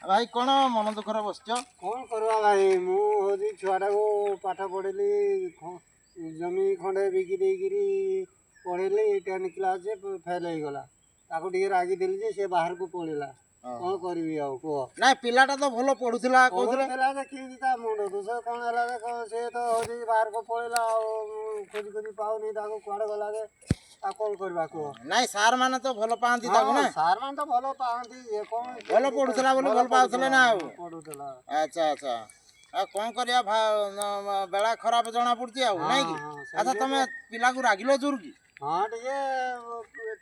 ଭାଇ, କ'ଣ ମନ ଦୁଃଖରେ ବସିଛ? କ'ଣ କରିବା ଭାଇ, ମୁଁ ହେଉଛି ଛୁଆଟାକୁ ପାଠ ପଢ଼େଇଲି, ଜମି ଖଣ୍ଡେ ବିକି ଦେଇକିରି ପଢ଼େଇଲି। 10 କ୍ଲାସ୍ ଫେଲ୍ ହେଇଗଲା। ତାକୁ ଟିକେ ରାଗିଦେଲି ଯେ ସେ ବାହାରକୁ ପଳେଇଲା। କ'ଣ କରିବି ଆଉ କୁହ? ନାଇଁ, ପିଲାଟା ତ ଭଲ ପଢୁଥିଲା କହୁଥିଲେ। ପଢୁଥିଲା ଯେ କେମିତି ତା ମୁଣ୍ଡ ଦୋଷ କ'ଣ ହେଲା ଯେ କ'ଣ ସେ ତ ହେଉଛି ବାହାରକୁ ପଳେଇଲା। ଆଉ ମୁଁ ଖୋଜି ଖୋଜି ପାଉନି ତାକୁ, କୁଆଡ଼େ ଗଲା ଯେ। ଆଉ କ'ଣ କରିବା କୁହ? ନାଇଁ, ସାର୍ ମାନେ ତ ଭଲ ପାଆନ୍ତି ତାକୁ ନା? ସାର୍ ମାନେ ତ ଭଲ ପାଆନ୍ତି ଯେ କ'ଣ ଭଲ ପଢୁଥିଲା ବୋଲି ଭଲ ପାଉଥିଲେ ନା ଆଉ? ପଢୁଥିଲା। ଆଚ୍ଛା, ଆଉ କ'ଣ କରିବା, ବେଳା ଖରାପ ଜଣା ପଡୁଛି ଆଉ, ନାଇଁ କି? ହଁ। ଆଚ୍ଛା, ତମେ ପିଲାକୁ ରାଗିଲ ଜୋର କି? ହଁ, ଟିକେ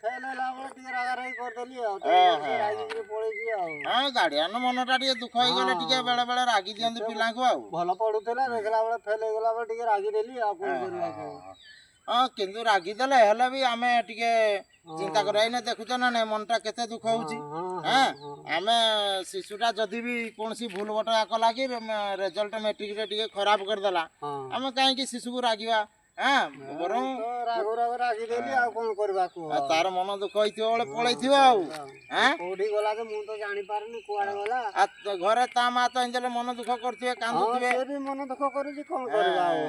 ଫେଲ୍ ହେଲା ବେଳେ ଟିକେ ରାଗାରାଗି କରିଦେଲି ଆଉ ଟିକେ ରାଗିକିରି ପଳେଇଛି ଆଉ। ହଁ, ଗାର୍ଡିଆନ ମନଟା ଟିକେ ଦୁଃଖ ହେଇଗଲେ ଟିକେ ବେଳେ ବେଳେ ରାଗି ଦିଅନ୍ତି ପିଲାଙ୍କୁ ଆଉ। ଭଲ ପଢୁଥିଲା, ଦେଖିଲା ବେଳେ ଫେଲ୍ ହେଇଗଲା ବେଳେ ଟିକେ ରାଗିଦେଲି, ଆଉ କ'ଣ କରିବା କୁହ? ହଁ, କିନ୍ତୁ ରାଗିଦେଲେ ହେଲେ ବି ଆମେ ଟିକେ ଚିନ୍ତା କରିବା। ଏଇନେ ଦେଖୁଛ ନା ନାଇଁ, ମନଟା କେତେ ଦୁଃଖ ହଉଛି? ହଁ। ହଁ, ଆମେ ଶିଶୁଟା ଯଦି ବି କୌଣସି ଭୁଲ ବଟକା କଲା କି ରେଜଲ୍ଟ ମେଟ୍ରିକରେ ଟିକେ ଖରାପ କରିଦେଲା, ଆମେ କାହିଁକି ଶିଶୁକୁ ରାଗିବା? ହଁ, ବରଂ ତ ରାଗୁ ରାଗୁ ରାଗିଦେଲି, ଆଉ କ'ଣ କରିବା କୁହ? ଆଉ ତାର ମନ ଦୁଃଖ ହେଇଥିବ ବେଳେ ପଳେଇଥିବ ଆଉ। ଆଁ କୋଉଠି ଗଲା ଯେ ମୁଁ ତ ଜାଣିପାରୁନି କୁଆଡ଼େ ଗଲା। ଆଉ ଘରେ ତା ମା ତ ଏମିତି ମନ ଦୁଃଖ କରୁଥିବେ, କାନ୍ଦୁଥିବେ। ସେ ବି ମନ ଦୁଃଖ କରୁଛି, କ'ଣ କରିବା ଆଉ?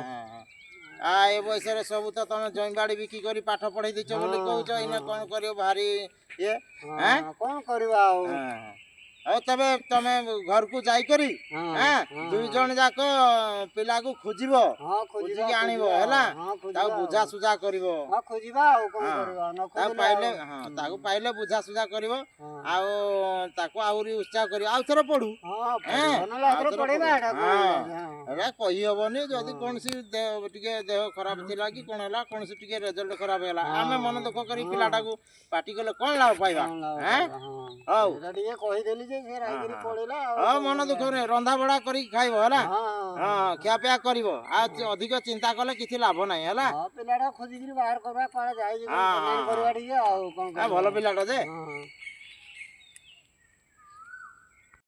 ଆ ଏ ବୟସରେ ସବୁ ତ ତମେ ଜମିବାଡ଼ି ବିକି କରି ପାଠ ପଢେଇ ଦେଇଛ ବୋଲି କହୁଛ। ଏଇନେ କ'ଣ କରିବ, ଭାରି ଇଏ। ହଁ, କ'ଣ କରିବା ଆଉ? ହଁ। ହଉ, ତେବେ ତମେ ଘରକୁ ଯାଇକରି ଦୁଇ ଜଣ ଯାକ ପିଲାକୁ ଖୋଜିବ। ହଁ, ଖୋଜିବା। ଖୋଜିକି ଆଣିବ। ଖୋଜିବା। ହେଲା? ହଁ, ଖୋଜିବା। ତାକୁ ବୁଝାସୁଝା କରିବ। ହଁ, ଖୋଜିବା, ଆଉ କ'ଣ କରିବା ନ ତାକୁ ଖୋଜିଲେ? ପାଇଲେ, ହଁ, ତାକୁ ପାଇଲେ ବୁଝାସୁଝା କରିବ ଆଉ ତାକୁ ଆହୁରି ଉତ୍ସାହ କରିବ, ଆଉ ଥରେ ପଢୁ। ହଁ, ପଢିବ, ନହେଲେ ଆଉଥରେ ଆଉଥରେ ପଢେଇବା। ପଢିବ। ଏଟା କ'ଣ? ହଁ। ଏଟା କହିହବନି, ଯଦି କୌଣସି ଦେହ ଟିକେ ଦେହ ଖରାପ ଥିଲା କି କ'ଣ ହେଲା, କୌଣସି ଟିକେ ରେଜଲ୍ଟ ଖରାପ ହେଲା, ଆମେ ମନ ଦୁଃଖ କରି ପିଲାଟାକୁ ପାଟି କଲେ କ'ଣ ଲାଭ ପାଇବା? କ'ଣ ଲାଭ ଏଁ? ପାଇବା, ହଁ। ହଉ। ସେଇଟା ଟିକେ କହିଦେଲି ଯେ ସେ ରାଗିକିରି ପଳେଇଲା ଆଉ। ହଁ, ମନ ଦୁଃଖ ନାହିଁ, ରନ୍ଧା ବଢା କରିକି ଖାଇବ, ହେଲା? ହଁ। ହଁ, ଖିଆପିଆ କରିବ। ଆଉ ଅଧିକ ଚିନ୍ତା କଲେ କିଛି ଲାଭ ନାହିଁ, ହେଲା? ହଁ, ପିଲାଟା ଖୋଜିକିରି ବାହାର କରିବା, କୁଆଡ଼େ ଯାଇଛି ହଁ, କରିବା ଟିକେ, ଆଉ କ'ଣ ଆ, କରିବା? ଭଲ ପିଲାଟା ଯେ। ହଁ।